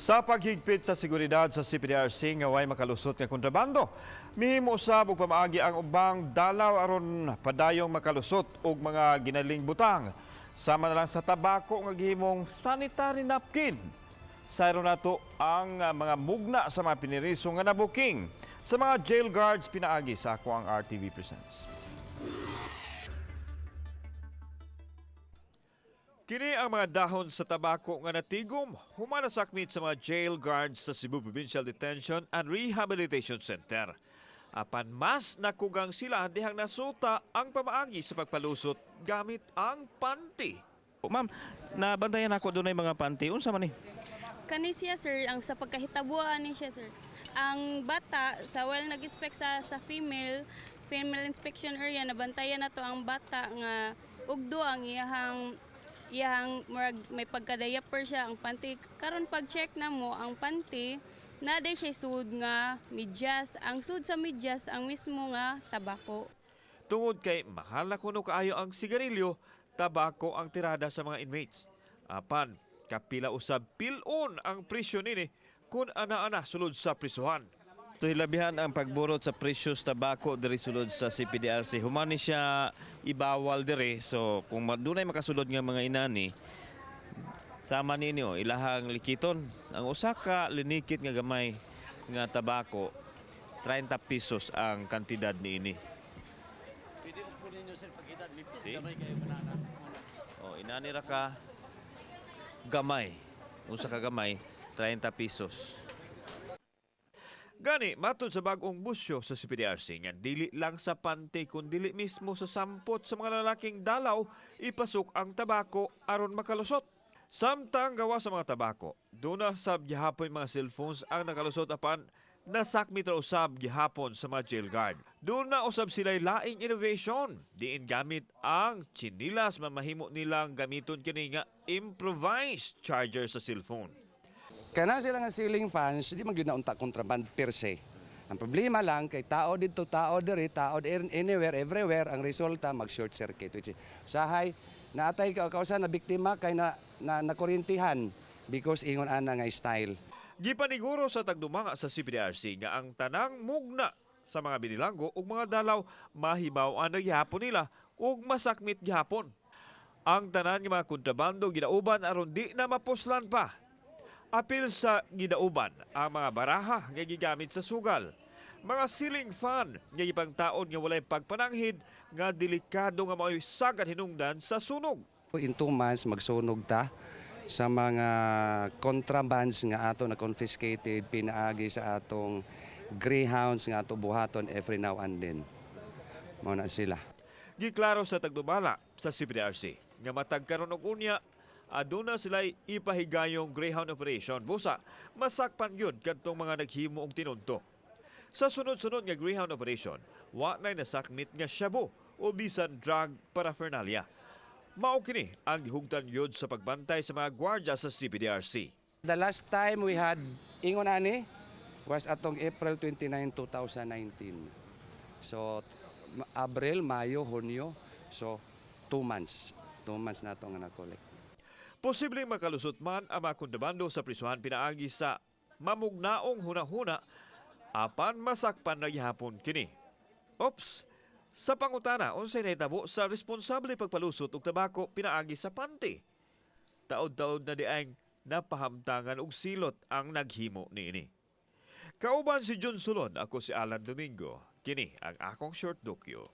Sa paghigpit sa seguridad sa CPDRC nga way makalusot nga kontrabando, mihimo usab og pamaagi ang ubang dalaw aron padayong makalusot og mga ginaling butang. Sama na lang sa tabako nga gihimong sanitary napkin. Sayro nato ang mga mugna sa mga piniriso nga nabuking sa mga jail guards pinaagi sa ako ang RTV Presents. Kini ang mga dahon sa tabako nga natigom human nasakmit sa mga jail guards sa Cebu Provincial Detention and Rehabilitation Center. Apan mas nakugang sila dihang nasuta ang pamaagi sa pagpalusot gamit ang panty. Ma'am, nabantayan ako dunay mga panty. Unsa man ni? Kani siya, sir, ang sa pagkahitabuan ni siya, sir. Ang bata sa while nag-inspect sa female female inspection area, nabantayan na to ang bata nga ugdo ang iyahang iyahang murag may pagka-diaper siya ang panty. Karon pag check na mo ang panty, naa day siya sud nga medyas. Ang sud sa medyas ang mismo nga tabako. Tungod kay mahal na kuno kaayo ang sigarilyo, tabako ang tirada sa mga inmates. Apan, kapila usab pilon ang presyo nini kung ana-ana sulod sa prisuhan. So hilabihan ang pagburot sa presyo sa tabako diri sulod sa CPDRC. Human ni siya ibawal diri. So kung dunay makasulod nga mga inani, sama ninyo ilahang likiton. Ang usa ka linikit nga gamay nga tabako, 30 pesos ang kantidad niini. Pwede po ninyo, sir, pagkita. Nipis See? Gamay kayo kanana. O inani ra ka gamay. Usa ka gamay, 30 pesos. Gani, matod sa bag-ong busyo sa CPDRC nga dili lang sa panty kun dili mismo sa sampot sa mga lalaking dalaw ipasok ang tabako aron makalusot. Samtang gawa sa mga tabako, duna sab gihapon mga cellphones ang nakalusot apan nasakmit ra usab gihapon sa mga jail guard. Duna usab sila'y laing innovation, diin gamit ang tsinilas mamahimo nilang gamiton kini nga improvised charger sa cellphone. Kana sila nga ceiling fans, di man gyud na unta contraband per se. Ang problema lang kay tao didto, tao diri, tao anywhere, everywhere, ang resulta mag short circuit, which is sahay naatay ka kausa na biktima kay na nakuryentihan because ingon ana nga style. Gipaniguro sa tagdumanga sa CPDRC nga ang tanang mugna sa mga binilanggo ug mga dalaw mahibaw-an na gihapon nila ug masakmit gihapon. Ang tanan nga mga kontrabando gidauban aron di na mapuslan pa. Apil sa gidauban ang mga baraha nga gigamit sa sugal. Mga ceiling fan nga gipangtaon nga walay pagpananghid nga delikado nga mao'y sagad hinungdan sa sunog. In 2 months magsunog ta sa mga contrabands nga ato na confiscated pinaagi sa atong greyhounds nga ato buhaton every now and then. Mao na sila. Giklaro sa tagdumala sa CPDRC nga matag karon og unya aduna sila'y ipahigayong Greyhound operation busa masakpan gyud kadtong mga naghimo og tinunto. Sa sunod-sunod nga Greyhound operation, wa nay nasakmit nga shabu o bisan drug paraphernalia. Mao kini ang gihugtan gyud sa pagbantay sa mga gwardiya sa CPDRC. The last time we had ingon ani was atong April 29, 2019. So Abril, Mayo, Hunyo, so 2 months. 2 months na ato nga na-collect. Posibleng makalusot man ang mga kontrabando sa prisuhan pinaagi sa mamugnaong hunahuna apan masakpan na gihapon kini. Ops! Sa pangutana, unsay nahitabo sa responsable pagpalusot og tabako pinaagi sa panty? Taod-taod na diay napahamtangan og silot ang naghimo niini. Kauban si John Solon, ako si Alan Domingo. Kini ang akong short dokyo.